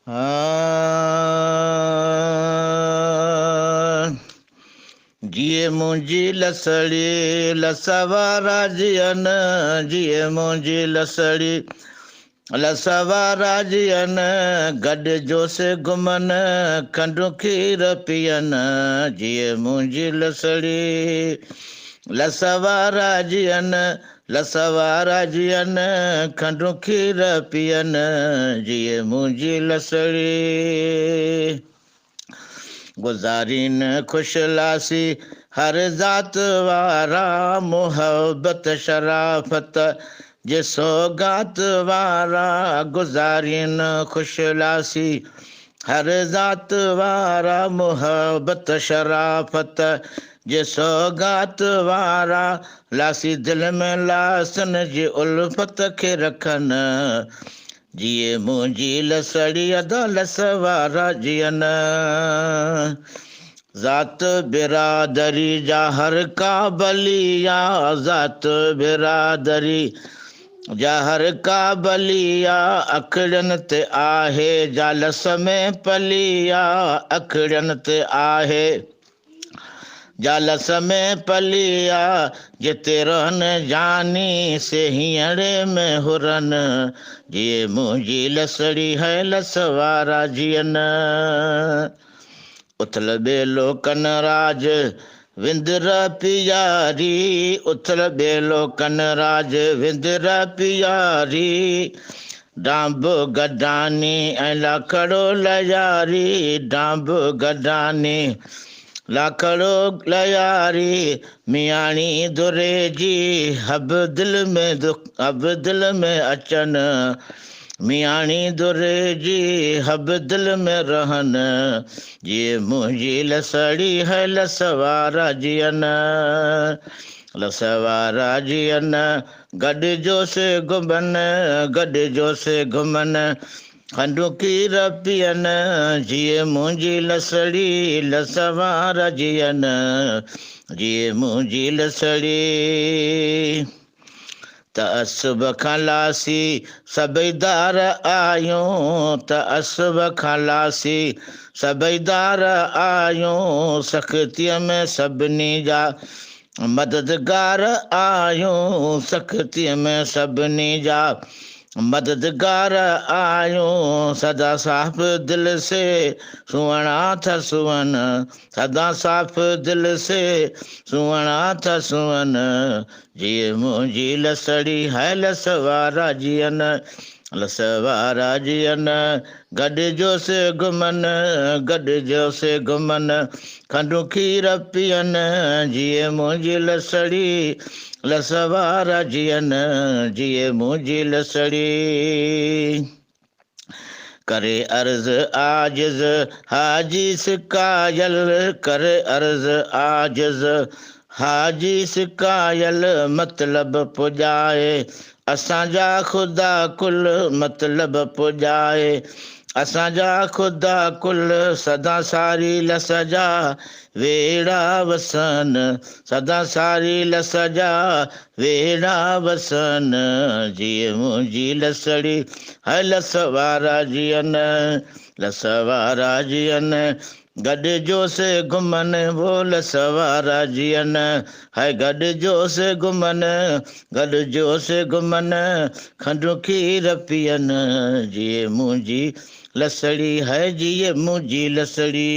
جيئي منهنجي لسڙي لس وارا جيئن، جيئي منهنجي لسڙي لس وارا جيئن، گڏ جوسي گهمن کنڊ کير پيئن، جيئي منهنجي لسڙي لس وارا جيئن، لس وارا جيئن، کنڊ کير پيئن، جيئي منهنجي لسڙي. گذارين خوش لاسي هر ذات وارا، محبت شرافت جي سوغات وارا، گذارين خوش لاسي هر ذات وارا، محبت شرافت جي سوغات وارا، لاسي دل ۾ لاسن جي الفت کي رکن، جيئي منهنجي لسڙي ادا لس وارا جيئن. ذات برادري جا هر ڪا بلي آ، ذات برادري جا هر ڪا بلي آ، اکڙين تي آهي جا لس ۾ پلي آ، اکڙين تي آهي جا لس ۾ پلي آ، جتي رهن جاني سي هينئڙي ۾ هرن، جيئي منهنجي لسڙي هي لس وارا جيئن. اٿل ٻيلو ڪن راج وندر پياري، اٿل ٻيلو ڪن راج وندر پياري، ڊانب گڊاني ۽ لاکڙو لياري، ڊانب گڊاني لاکڙو لياري، مياڻي دري جي حب دل ۾ حب دل ۾ اچن، مياڻي دري جي حب دل ۾ رهن، جيئي منهنجي لسڙي هي لس وارا جيئن، لس وارا جيئن، گڏ جوسي گهمن، گڏ جوسي گهمن، کنڊ کير پيئن، جيئي منهنجي لسڙي لس وارا جيئن، جيئي منهنجي لسڙي. تعصب کان لاسي سڀئي دار آهيون، تعصب کان لاسي سڀئي دار آهيون، سختيء ۾ سڀني جا مددگار آهيون، سختيء ۾ سڀني جا مددگار آهيون، سدا صاف دل سي سهڻا ٿا سون، سدا صاف دل سي سهڻا ٿا سون، جيئي منهنجي لسڙي هي لس وارا جيئن، لس وارا جيئن، گڏ جوسي گهمن، گڏ جوسي گهمن، کنڊ کير پيئن، جيئي منهنجي لسڙي لس وارا جيئن، جيئي منهنجي لسڙي. ڪري عرض عاجز حاجي سڪايل، ڪري عرض عاجز حاجي سڪايل، مطلب پڄائي اسان جا خدا ڪل، مطلب پڄائي اسان جا خدا ڪل، سدا ساري لس جا ويڙا وسن، سدا ساري لس جا ويڙا وسن، جيئي منهنجي لسڙي هي لس وارا جيئن، لس وارا جيئن، گڏ جوسي گهمن وو لس وارا جيئن، هي گڏ جوسي گهمن، گڏ جوسي گهمن، کنڊ کير پيئن، جيئي منهنجي لسڙي هي جيئي منهنجي لسڙي.